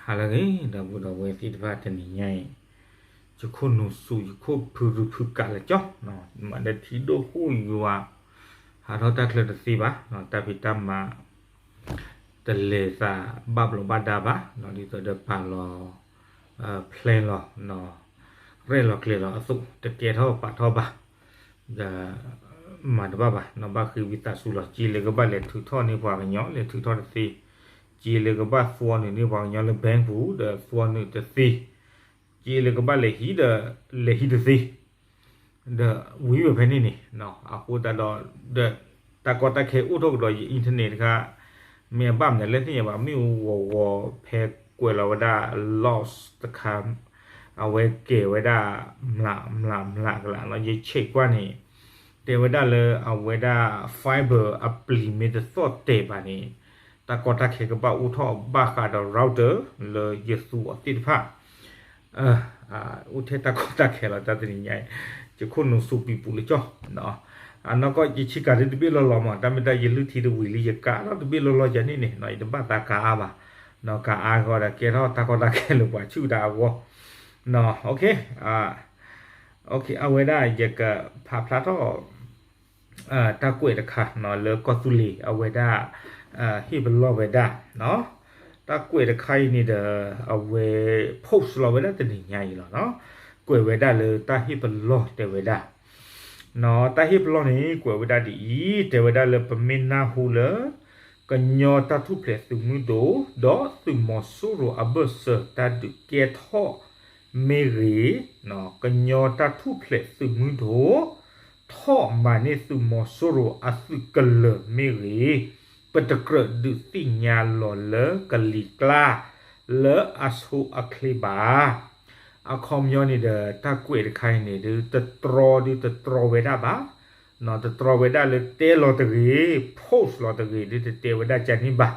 ဟါလၢအဂ့ၤ ဒီပုၢ်ဒီဝဲၢ်သ့ၣ်တဖၣ် တနံၤညါအံၤ ယခိၣ်နူာ်စူၤ ယခိၣ်ဖုရူဖုကးလၢကၠီ မၤဒီးထံဒိၣ်ဃိၣ်ယွၤ ဟးထီၣ်တၢ်ချၢတသ့ဘၣ်, တၢ်ဖံးတၢ်မၤ တလဲၤသးဘၣ်ဘျီးဘၣ်ဒါဘၣ်, ဒ်သိးဒီးပာ်လီၤ plan လီၤ ရဲၣ်လီၤကျဲၤလီၤအသိး တကဲထီၣ်ပာ်ထီၣ်ဘၣ် ဒီး မၤတဘၣ်ဘၣ်, ဘၣ်ဃ့ဝံသးစူၤလီၤ. က့လၢကဘၣ်လဲၤထုးထီၣ်န့ၢ်ပှၤကညီ လဲၤထုးထီၣ်တသ့, က့လၢကဘၣ်သွီနုာ်န့ၢ်ပှၤကညီလၢ bank ပူၤ ဒီးသွီနုာ်တသ့, က့လၢကဘၣ်လဲၤဟံးဒီး လဲၤဟံးတသ့ ဒီးဝံၤဝဲဖဲန့ၣ်န့ၣ် အဃိသတးဒီး ဒီးတၢ်ကီတၢ်ခဲအိၣ်ထီၣ်ကဒီး ယ internet တခါ မ့ၢ်အဘၣ်မနုၤလဲၣ်သ့ၣ်ညါဘၣ် မ့ၣ်အူဂီၤဂီၤ ဖဲကွဲးလီၤဝဲဒၣ် loss တခါ အဝဲကဲၤဝဲဒၣ် မျးမျးမျးကလးလီၤ. ယ check ကွၢ်န့ၣ် တဲဝဲဒၣ်လၢအဝဲဒၣ် fiber အပျံၤမ့ၢ်တသီၣ်တဲာ်ဘၣ်န့ၣ် တၢ်ကီတၢ်ခဲကဘၣ်အိၣ်ထီၣ်ဘၣ်ဃးဒီး router လၢယသူအီၤသ့ၣ်တဖၣ် အိၣ်ထဲတၢ်ကီတၢ်ခဲလီၤ တၢ်တနံၤညါအံၤ ယခိၣ်နူာ်စူၤပံၤပူၤလၢကၠီ အနီၢ်ကီၢ်ယဆံးကၤဒ်တဘ့ၣ်လီၤလီၤမး တၢ်မ့ၢ်တၢ်ယလုၢ်ထံတဝံၤလံ ယကၤထီၣ်တဘ့ၣ်လီၤလီၤယၤန့ၣ်န့ၣ် ယတဘၣ်သးကၤအါဘၣ်, ကၤအါဂီၤဒီးကဲထီၣ်တၢ်ကီတၢ်ခဲလၢပှၤဆူၣ်တၢ်အဂီၢ်, အဝဲဒၣ်ယကဖးဖျါထီၣ် တၢ်ကွဲးတခါလၢကီၢ်သူလ့ၤ အဝဲဒၣ် ဟ့ၣ်ပလီၢ်ဝဲဒၣ် တၢ်ကွဲးတခါအံၤန့ၣ်ဒီး အဝဲ post လီၤဝဲဒၣ်တနံၤညါအံၤလီၤ. ကွဲးဝဲဒၣ်လၢတၢ်ဟ့ၣ်ပလီၢ်တဲဝဲဒၣ် တၢ်ဟ့ၣ်ပလီၢ်န့ၣ် ကွဲးဝဲဒၣ်ဒ်အံၤ တဲဝဲဒၣ်လၢပမ့ၢ်နၢ်ဟူလၢ ကညီတၢ်ထူၣ်ဖျဲးသုးမုၢ်ဒိၣ် ဒီးသုးမီၤစိရိၤအဘၢၣ်စၢၤတၢ်ဒုးကဲထီၣ်မ့ၢ်ဂ့ၤ, ကညီတၢ်ထူၣ်ဖျဲးသုးမုၢ်ဒိၣ် ထီၣ်မၤန့ၢ်သုးမီၤစိရိၤအသုးကလၢၤမ့ၢ်ဂ့ၤ, ပတကြၢးဒုးသ့ၣ်ညါလီၤလၢကလံၤကျါ လၢအဆိအချ့ဘၣ်. အခီပညီန့ၣ်ဒီး တၢ်ကွဲးတခါအံၤန့ၣ် ဒုးတတြီဒုးတတြီဝဲဒၣ်ဘၣ်, တတြီဝဲဒၣ်လၢတဲလီၤတဂ့ၤ, post လီၤတဂ့ၤ ဒုးတတဲဝဲဒၣ်ကန့ၣ်ဘၣ်.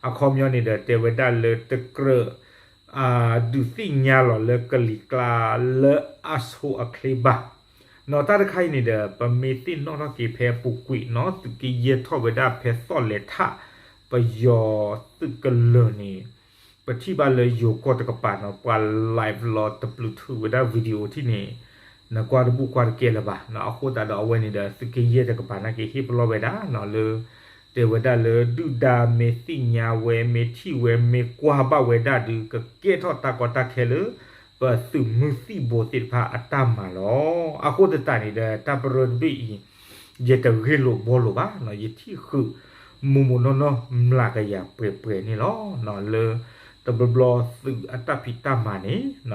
အခီပညီန့ၣ်ဒီး တဲဝဲဒၣ်လၢတကြၢး ဒုးသ့ၣ်ညါလီၤလၢကလံၤကျါလၢအဆိအချ့ဘၣ်. နီၢ်တၢ်တခါအံၤန့ၣ်ဒီး ပမ့ၢ်သ့ၣ်နီၣ်ထီၣ်က့ၤဖဲအပူၤကွံာ်နီၢ် သုးက့ယဲၢ်ထီၣ်ဝဲဒၣ်ဖဲသီၣ်လဲၤထး ပယီၤသုးကလၢၤန့ၣ် ပထံၣ်ဘၣ်လၢယိၤကီၢ်တကပၤနီၢ် ပှၤ live လီၤတပျုးထုးဝဲဒၣ် video ထံၣ်န့ၣ် နကွၢ်တဘူၣ်ကွၢ်တကဲလၢၤဘၣ်. အဃိသတးဒီးအဝဲန့ၣ်ဒီး သုးက့ယဲၢ်တကပၤနာ်က့ဟ့ၣ်ပလီၢ်ဝဲဒၣ်နီၢ် လၢ တဲဝဲဒၣ်လၢဒုၣ်ဒါမ့ၢ်သ့ၣ်ညါဝဲ မ့ၢ်ထံၣ်ဝဲ မ့ၢ်ကွၢ်ဘၣ်ဝဲဒၣ်ဒုး ကကဲထီၣ်တၢ်ကီတၢ်ခဲလၢ ပသုးမုၢ်သံၣ်ဘိသ့ၣ်တဖၣ်အတၢ်မၤလီၤ. အဃိသတးန့ၣ်ဒီး တၢ်ပရၢတဘ့ၣ်အံၤ ယတဂ့ၢ်လိာ်ဘှီလိာ်ဘၣ်နီၢ် ယထံၣ်ဃုာ် မိၢ်မိၢ်နီၢ်နီၢ် မျးကယၤပှဲၤပှဲၤန့ၣ်လီၤ. လၢတဘျီဘျီသုးအတၢ်ဖံးတၢ်မၤန့ၣ် တ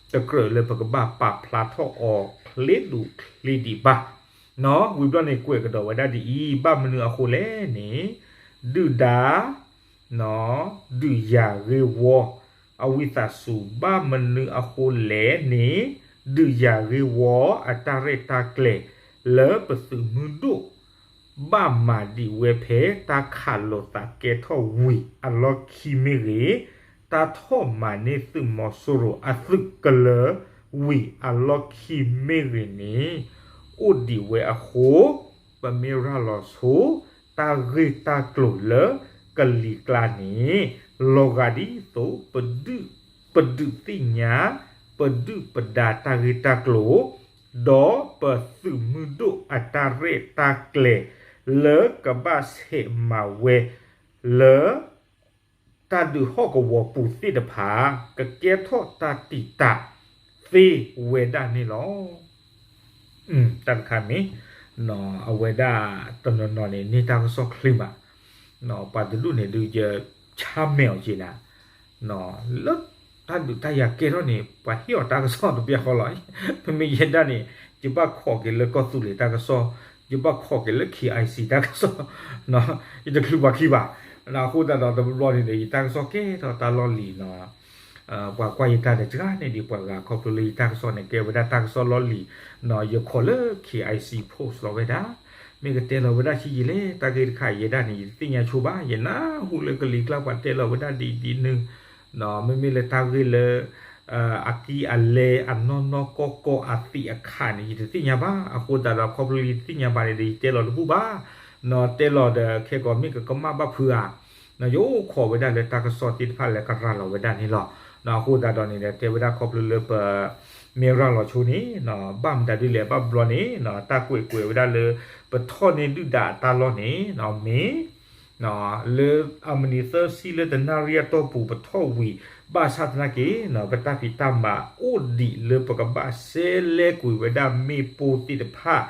ကြၢးလၢပကဘၣ်ပာ်ဖျါထီၣ်အီၤချ့ဒူၣ်ချ့ဒံးဘၣ်. ဝံၤဘျီန့ၣ် ကွဲးကဒီးဝဲဒၣ်ဒ်အံၤ ဘၣ်မနုၤအဃိလဲၣ်န့ၣ် ဒုၣ်ဒါ ဒုးယၤဂ့ၢ်ဝီ အဝံသးစူၤ ဘၣ်မနုၤအဃိလဲၣ်န့ၣ် ဒုးယၤဂ့ၢ်ဝီအတၢ်ရဲၣ်တၢ်ကျဲၤ လၢပသုးမုၢ်ဒိၣ် ဘၣ်မၤဒံးဝဲဖဲတၢ်ခးလိာ်သးကဲထီၣ်ဝံၤအလီၢ်ခံမ့ၢ်ဂ့ၤ, တၢ်ထီၣ်မၤန့ၢ်သုးမီၤစိရိၤအသုးကလၢၤဝံၤအလီၢ်ခံမ့ၢ်ဂ့ၤန့ၣ် အိၣ်ဒံးဝဲအဃိ ပမ့ၢ်ရၤလီၤဆိ တၢ်ဂ့ၢ်တၢ်ကျိၤလၢကလံၤကျါန့ၣ် လီၤဂာ်ဒ်သိး ပဒုးသ့ၣ်ညါ ပဒုၣ်ပဒါတၢ်ဂ့ၢ်တၢ်ကျိၤ ဒီးပသုးမုၢ်ဒိၣ်အတၢ်ရဲၣ်တၢ်ကျဲၤ လၢကဘၣ်ဆဲးမၤဝဲလၢ တၢ်ဒုးဟီၣ်ကဝီၤပူၤသ့ၣ်တဖၣ် ကကဲထီၣ်တၢ်တံာ်တာ်သ့ဝဲဒၣ်န့ၣ်လီၤ. တၢ်တခါမ့ၢ် အဝဲဒၣ်တနီၤနီၤန့ၣ် န့ၢ်တၢ်ကစီၣ်ချ့မး, ပှၤတဒူၣ်န့ၣ်ဒုးယဆါမဲာ်အီၤက့ၤနၤ, လၢတၢ်ဒုးတၢ်ယၤကဲထီၣ်န့ၣ် ပှၤဟ့ၣ်အီၤတၢ်ကစီၣ်တဘျီဃီလီၤ. မ့မ့ၢ်ယဲဒၣ်န့ၣ် ယဘၣ်ခိးက့ၤလၢကီၢ်သူလ့ၤတၢ်ကစီၣ်, ယဘၣ်ခိးက့ၤလၢ KIC တၢ်ကစီၣ်, ယတချုးပှၤခံဘၣ်. အဃိသတးဒီးတဘျီဘျီန့ၣ်ဒီး ယတၢ်ကစီၣ်ကဲထီၣ်တၢ်လီၢ်လံၤနီၤ ပှၤကွၢ်ယတၢ်ဒီးစှၤန့ၣ်ဒံးပှၤဂၤ ခီဖျိလၢယတၢ်ကစီၣ်န့ၣ် ကဲဝဲဒၣ်တၢ်ကစီၣ်လီၢ်လံၤ, ယခိးလၢ KIC post လီၤဝဲဒၣ်, မ့ၢ်ကတဲလီၤဝဲဒၣ်ဆံးယံာ်လဲၣ် တၢ်ဂ့ၢ်တခါယဲဒၣ်န့ၣ် ယတသ့ၣ်ညါဆိဘၣ်, ယနၢ်ဟူလၢကလံၤကျါပှၤတဲလီၤဝဲဒၣ်ဒ်အံၤဒ်နုၤ, မ့မ့ၢ်လၢတၢ်ဂ့ၢ်လၢ အကံၢ်အလဲအနီၢ်နီၢ်ကီၢ်ကီၢ်အသံးအခါန့ၣ် ယတသ့ၣ်ညါဘၣ်, အဃိသတးဒီးခီဖျိလၢယတသ့ၣ်ညါဘၣ်န့ၣ်ဒီး ယတဲလီၤတဘူၣ်ဘၣ်, တဲလီၤဒီးခဲကိာ်မ့ၢ်ကကမၣ်ဘၣ်ဖုးဧါ ယအိၣ်ခိးဝဲဒၣ်လၢတၢ်ကစီၣ်သ့ၣ်တဖၣ်လၢကရၤလီၤဝဲဒၣ်န့ၣ်လီၤ. အဃိသတးဒီးန့ၣ်ဒီး တဲဝဲဒၣ်ခီဖျိလၢပ မ့ၢ်ရၤလီၤဆိန့ၣ် ဘၣ်မတၤဒ်လဲၣ် ဘၣ်ဘျီန့ၣ် တၢ်ကွဲးကွဲးဝဲဒၣ်လၢ ပထီၣ်န့ၢ်ဒုၣ်ဒါအတၢ်လီၢ်န့ၣ် မ့ၢ် လၢအမံးနံးသၢဆံလၢတနၣ်ရံၣ်အတီၢ်ပူၤပထီၣ်ဝံၤ ဘၣ်ဆၣ်သနာ်က့ ပတၢ်ဖံးတၢ်မၤအိၣ်ဒံးလၢပကဘၣ်စဲးလဲၤကွံာ်ဝဲဒၣ်မ့ၣ်ပိၢ်သ့ၣ်တဖၣ်,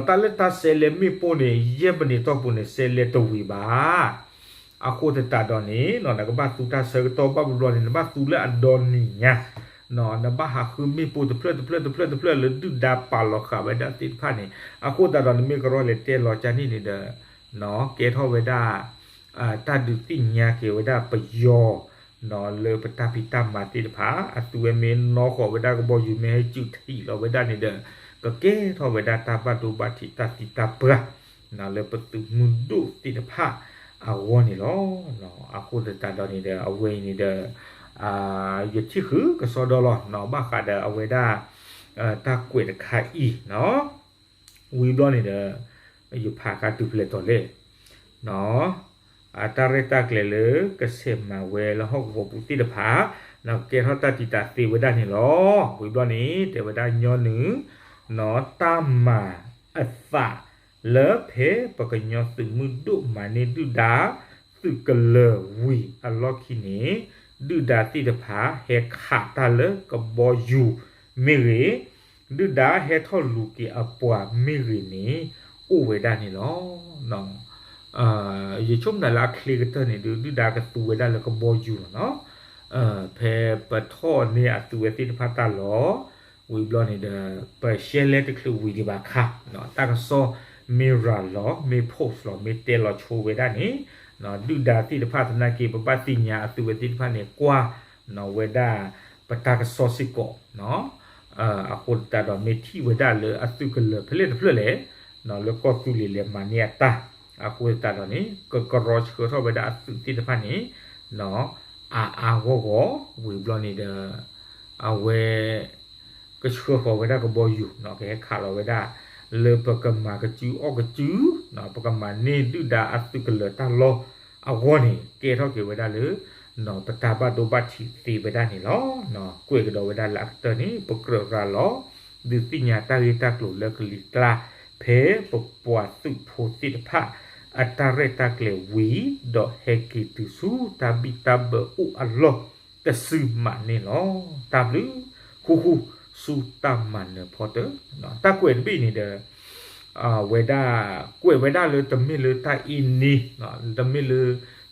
တၢ်လၢတၢ်စဲးလဲၤမ့ၣ်ပိၢ်န့ၣ် ယဲၢ်မံးနံးတီၢ်ပူၤန့ၣ် စဲးလဲၤတဝံၤဘၣ်. အဃိသတးဒီးန့ၣ် နကဘၣ်သူတၢ်ဆၢကတီၢ် ဘၣ်ဘျီန့ၣ် နဘၣ်သူလၢအဒီနံၤညါ, နဘၣ်ဟးဃုမ့ၣ်ပိၢ်တဖျၢၣ်တဖျၢၣ်တဖျၢၣ်တဖျၢၣ်လၢဒုၣ်ဒါပာ်လီၤဃာ်ဝဲဒၣ်သ့ၣ်တဖၣ်န့ၣ်, အဃိသတးဒီးနမ့ၢ်ကရီလဲၤတဲလီၤကၢ်န့ၣ်န့ၣ်ဒီး ကဲထီၣ်ဝဲဒၣ် တၢ်ဒုးသ့ၣ်ညါက့ၤဝဲဒၣ်ပယီၤ လၢပတၢ်ဖံးတၢ်မၤသ့ၣ်တဖၣ် အသုဝဲမ့ၢ်နီၣ်ဃီၤဝဲဒၣ်ကဘီယူၤ မ့ၢ်ဟဲစုးထံးလီၤဝဲဒၣ်န့ၣ်ဒီး ကကဲထီၣ်ဝဲဒၣ်တၢ်ဘၣ်ဒိဘၣ်ထံးတၢ်သံတၢ်ပှၢ် လၢပသုးမုၢ်ဒိၣ်သ့ၣ်တဖၣ်အဂီၢ်န့ၣ်လီၤ. အဃိသတးဒီးန့ၣ်ဒီး အဝဲအံၤန့ၣ်ဒီး ယထံၣ်ဃုာ်ကစီဒီလီၤ ဘၣ်ဃးဒီးအဝဲဒၣ် တၢ်ကွဲးတခါအံၤ ဝံၤဘျီန့ၣ်ဒီး ယဖးခါတုၤဖဲလဲၣ်တီၤလဲၣ် အတၢ်ရဲၣ်တၢ်ကျဲၤလၢကဆဲးမၤဝဲလၢဟီၣ်ကဝီၤပူၤသ့ၣ်တဖၣ် ကဲထီၣ်တၢ်တံာ်တာ်သ့ဝဲဒၣ်န့ၣ်လီၤ. ဝံၤဘျီန့ၣ် တဲဝဲဒၣ်ညီနုၢ် တၢ်မၤအသးလၢဖဲပကညီသုးမုၢ်ဒိၣ်မၤန့ၢ်ဒုၣ်ဒါ သုးကလၢၤဝံၤအလီၢ်ခံန့ၣ် ဒုၣ်ဒါသ့ၣ်တဖၣ်ဟဲခးတၢ်လၢကဘီယူၤမ့ၢ်ဂ့ၤ ဒုၣ်ဒါဟဲထီၣ်လူၤက့ၤအပှၤမ့ၢ်ဂ့ၤန့ၣ် အိၣ်ဝဲဒၣ်န့ၣ်လီၤ. ယဆိကမိၣ်လၢအချ့ကတၢၢ်န့ၣ်ဒီး ဒုၣ်ဒါကသူဝဲဒၣ်လၢကဘီယူၤလီၤနီၤ. ဖဲပထီၣ်န့ၢ်အသုဝဲသ့ၣ်တဖၣ်တၢ်လီၢ် ဝံၤဘျီန့ၣ်ဒီး ပရှဲလဲတချုးဝံၤဒံးဘၣ်ခါ တၢ်ကစီၣ်မ့ၢ်ရၤလီၤ မ့ၢ် post လီၤ မ့ၢ်တဲလီၤဆိဝဲဒၣ်န့ၣ် ဒုၣ်ဒါသ့ၣ်တဖၣ်သနာ်က့ ပဘၣ်သ့ၣ်ညါအသုဝဲသ့ၣ်တဖၣ်န့ၣ် ကွၢ်ဝဲဒၣ်ပတၢ်ကစီၣ်စ့ၢ်ကီး အဃိသတးဒီးမ့ၢ်ထံၣ်ဝဲဒၣ်လၢအသုးကလၢၤဖဲလဲၣ်တဖျၢၣ်လဲၣ် လၢကီၢ်သူလ့ၤလဲၤမၤန့ၢ်အတၢ် အဃိသတးဒီးန့ၣ် ကကရီဆှၢထီၣ်ဝဲဒၣ်အသုးသ့ၣ်တဖၣ်န့ၣ် အါအါဂီၢ်ဂီၢ် ဝံၤဘျီန့ၣ်ဒီး အဝဲ ကဆှၢဃီၤဝဲဒၣ်ကဘီယူၤ ကဟဲခးလီၤဝဲဒၣ် လၢပကမၤကစုအီၣ်ကစု ပကမၤန့ၢ်ဒုၣ်ဒါအသုးကလၢၤတၢ်လီၢ်အဂီၢ်န့ၣ် ကဲထီၣ်က့ၤဝဲဒၣ်လၢ ပတၢ်ဘၣ်ဒိဘၣ်ထံးသ့ဝဲဒၣ်န့ၣ်လီၤ. ကွဲးကဒီးဝဲဒၣ်လၢအကတၢၢ်န့ၣ် ပကြၢးရၤလီၤ ဒုးသ့ၣ်ညါတၢ်ဂ့ၢ်တၢ်ကျိၤလၢကလံၤကျါ ဖဲပပှၤသုးဖိသ့ၣ်တဖၣ် အတၢ်ရဲၣ်တၢ်ကျဲၤဝံၤ ဒီးဟဲက့ၤတုၤဆူတၢ်ဘံၣ်တၢ်ဘၢအိၣ်အလီၢ် တစုမးန့ၣ်လီၤ. တၢ်ဘျုး ဃူဃူ ဆူတၢ်မၤနၢၤဖီတၢၢ် တၢ်ကွဲးတဘ့ၣ်န့ၣ်ဒီး ဝဲဒၣ် ကွဲးဝဲဒၣ်လၢတမ့ၢ်လၢတၢ်အ့န့ တမ့ၢ်လၢ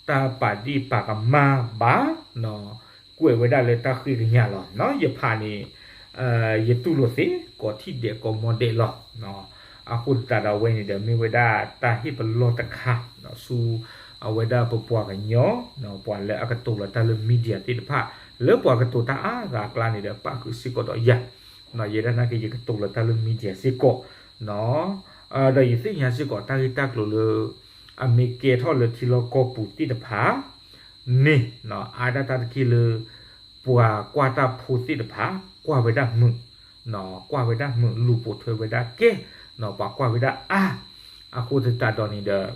တၢ်ပာ်ဒ့ၣ်ပာ်ကမၣ်ဘၣ် ကွဲးဝဲဒၣ်လၢတၢ်ဃ့ကညးလီၤ. ယဖးန့ၣ် ယတူၢ်လိာ်သ့ ကိးထံၣ်ဒဲးကိးမီဒဲးလီၤ. အဃိသတးဒီးအဝဲန့ၣ်ဒီး မ့ၢ်ဝဲဒၣ်တၢ်ဟ့ၣ်ပလီၢ်တခါ ဆူ အဝဲဒၣ်ပပှၤကညီ ပှၤလၢအကတိၤလီၤတၢ်လၢ media သ့ၣ်တဖၣ် လၢပှၤကတိၤတၢ်အါဂၤအကျါန့ၣ်ဒီး ပၣ်ဃုာ်စ့ၢ်ကီးဒီးယၤ ယဲဒၣ်နာ်က့ ယကတိၤလီၤတၢ်လၢ media စ့ၢ်ကီး ဒီးယသ့ၣ်ညါစ့ၢ်ကီးတၢ်ဂ့ၢ်တၢ်ကျိၤလၢ အမ့ၢ်ကဲထီၣ်လၢထံလီၢ်ကီၢ်ပူၤသ့ၣ်တဖၣ်န့ၣ် အါဒၣ်တၢ်တက့ၢ်လၢ ပှၤကွၢ်တၢ်ဖိသ့ၣ်တဖၣ် ကွၢ်ဝဲဒၣ်မုာ် ကွၢ်ဝဲဒၣ်မုာ် လူၤပိာ်ထွဲဝဲဒၣ်ကဲ ပှၤကွၢ်ဝဲဒၣ်အါ အဃိသတးဒီးန့ၣ်ဒီး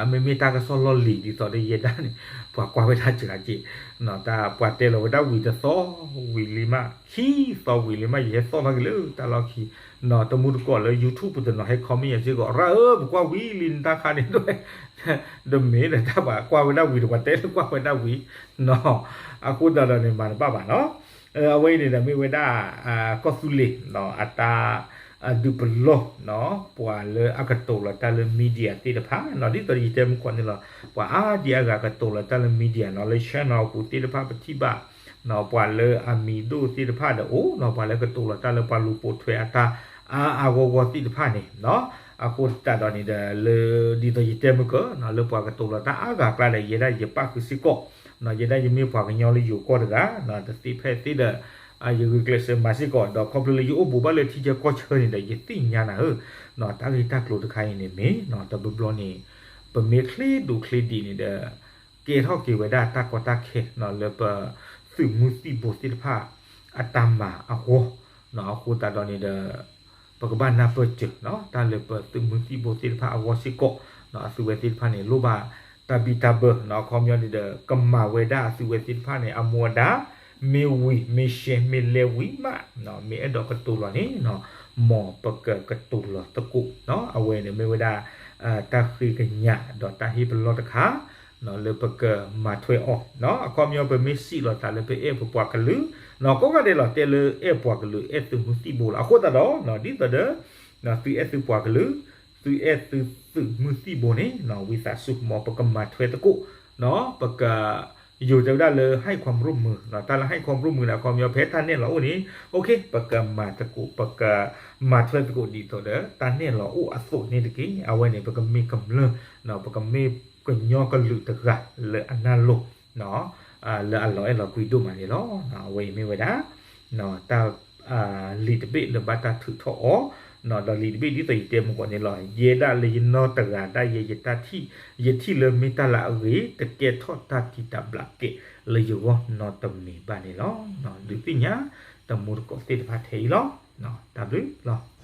မ့မ့ၢ်တၢ်ကစီၣ်လီၢ်လံၤဒ်သိးဒီးယဲဒၣ်န့ၣ် ပှၤကွၢ်ဝဲဒၣ်စှၤက့ၤ တၢ်ပှၤတဲလီၤဝဲဒၣ်ဝံၤတသီ ဝံၤလံမး ခံသီဝံၤလံမး ယဟဲသီၣ်ထီၣ်က့ၤလၢတၢ်လီၢ်ခံ တမူတကိးလၢ YouTube ပူၤတနီၤဟဲ comment ယၤစ့ၢ်ကီး ရၣ်ဧၢ ပကွၢ်ဝံၤလံနတၢ်ခါန့ၣ်ဒ်ဝဲ တမ့ၢ်ဒီးတၢ်ပှၤကွၢ်ဝဲဒၣ်ဝံၤဒီး ပှၤတဲလၢကွၢ်ဝဲဒၣ်ဝံၤ အဃိသတးဒီးန့ၣ် မၤတဘၣ်ဘၣ်နီၤ အဝဲအံၤန့ၣ်ဒီးမ့ၢ်ဝဲဒၣ် ကီၢ်သူလ့ၤ အတၢ် ဒုးပလီၢ် ပှၤလၢအကတိၤလီၤတၢ်လၢ media သ့ၣ်တဖၣ် ဒ်သိးယတဲမုၢ်ကီၢ်န့ၣ်လီၤ ပှၤအါဒံအါဂၤကတိၤလီၤတၢ်လၢ media နီၤ လၢ channel အပူၤသ့ၣ်တဖၣ်ပထံၣ်ဘၣ် ပှၤလၢအမံၤဒိၣ်သ့ၣ်တဖၣ်ဒီးအိၣ်နီၤ ပှၤလၢကတိၤလီၤတၢ်လၢပှၤလူၤပိာ်ထွဲအတၢ် အါအါဂီၢ်ဂီၢ်သ့ၣ်တဖၣ်န့ၣ် အဃိသတးဒီးန့ၣ်ဒီး လၢ ဒ်သိးယတဲမုၢ်ကီၢ် လၢပှၤကတိၤလီၤတၢ်အါဂၤအကျါဒီး ယဲဒၣ်ယပၣ်ဃုာ်စ့ၢ်ကီး ယဲဒၣ်ယမ့ၢ်ပှၤကညီလၢယိၤကီၢ်တဂၤ တသ့ဖဲသ့ဒီး ယဂုာ်ကျဲးစၢးမၤစ့ၢ်ကီး ဒီးခီဖျိလၢယအိၣ်ဘူးဘၣ်လၢထံဆၢကီၢ်ဆၢန့ၣ်ဒီး ယသ့ၣ်ညါနၤဧၢ တၢ်ဂ့ၢ်တၢ်ကျိၤတခါအံၤန့ၣ်မ့ၢ် တဘျီဘျီန့ၣ် ပမ့ၢ်ချ့ဒိၣ်ချ့ဒံးန့ၣ်ဒီး ကဲထီၣ်က့ၤဝဲဒၣ်တၢ်ကီတၢ်ခဲ လၢပသုးမုၢ်သံၣ်ဘိသ့ၣ်တဖၣ် အတၢ်မၤအဂီၢ် အဃိသတးဒီးန့ၣ်ဒီး ပကဘၣ်နၢ်ပၢၢ်စၢၤ တၢ်လၢပသုးမုၢ်သံၣ်ဘိသ့ၣ်တဖၣ်အဂီၢ်စ့ၢ်ကီး အသုဝဲသ့ၣ်တဖၣ်န့ၣ် လိၣ်ဘၣ် တၢ်ဘံၣ်တၢ်ဘၢ အခီပညီန့ၣ်ဒီး ကမၤဝဲဒၣ်အသုဝဲသ့ၣ်တဖၣ်န့ၣ် အမူအဒါ မ့ၢ်ဝံၤ မ့ၢ်ရှဲ မ့ၢ်လဲၤဝံၤမး မ့ၢ်အဲၣ်ဒိးကတိၤလီၤန့ၣ် မ်ပကကတိၤလီၤသကိး အဝဲန့ၣ်မ့ၢ်ဝဲဒၣ် တၢ်ဃ့ကညး ဒီးတၢ်ဟ့ၣ်ပလီၢ်တခါ လၢပကမၤထွဲအီၤ အခီပညီ ပမ့ၢ်စံးလီၤသးလၢပအဲၣ်ပပှၤကလုာ် ကိးဂၤဒဲးလီၤ တဲလၢအဲၣ်ပှၤကလုာ် အဲၣ်သုးမုၢ်သံၣ်ဘိလီၤ. အဃိသတးဒီး ဒ်သိးဒီး သုအဲၣ်သုပှၤကလုာ် သုအဲၣ်သုသုးမုၢ်သံၣ်ဘိန့ၣ် ဝံသးစူၤ မ်ပကမၤထွဲသကိး ပက ယိၤတဲဝဲဒၣ်လၢ ဟဲၣ်ခွါမရိၣ်မုၢ် တၢ်လၢဟဲၣ်ခွါမရိၣ်မုၢ်န့ၣ် အခီပညီ ဖဲတၢ်နဲၣ်လီၤအိၣ်န့ၣ် okay ပကမၤသကိး ပကမၤထွဲသကိးဒ်သိးဒီး တၢ်နဲၣ်လီၤအိၣ်အသိးန့ၣ်တက့ၢ်. အဝဲန့ၣ် ပကမ့ၢ်ကမျၢၢ် ပကမ့ၢ်ကညီကလုာ်တဂၤလၢအနၢ်လိၤ လၢအလီၤအဲၣ်လီၤကွံဒိၣ်မးန့ၣ်လီၤ. အဝဲအံၤမ့ၢ်ဝဲဒၣ် တၢ် လံာ်တဘ့ၣ်လၢဘၣ်တၢ်ထုးထီၣ်အီၤ ဒီးလံာ်တဘ့ၣ်ဒ်သိးယတဲမုၢ်ကီၢ်န့ၣ်လီၤ. ယဲဒၣ်လၢယနီၢ်တဂၤဒၣ်ယဲ ယတၢ်ထံၣ် ယထံၣ်လၢမ့ၢ်တၢ်လၢအဂ့ၤ တကဲထီၣ်တၢ်ထံတၢ်ဘျးကဲ လၢယဂီၢ်နီတမံၤဘၣ်န့ၣ်လီၤ. ဒုးသ့ၣ်ညါ တမူတကိးသ့ၣ်တဖၣ်ထဲအံၤလီၤ. တၢ်ဘျုးလီၤ.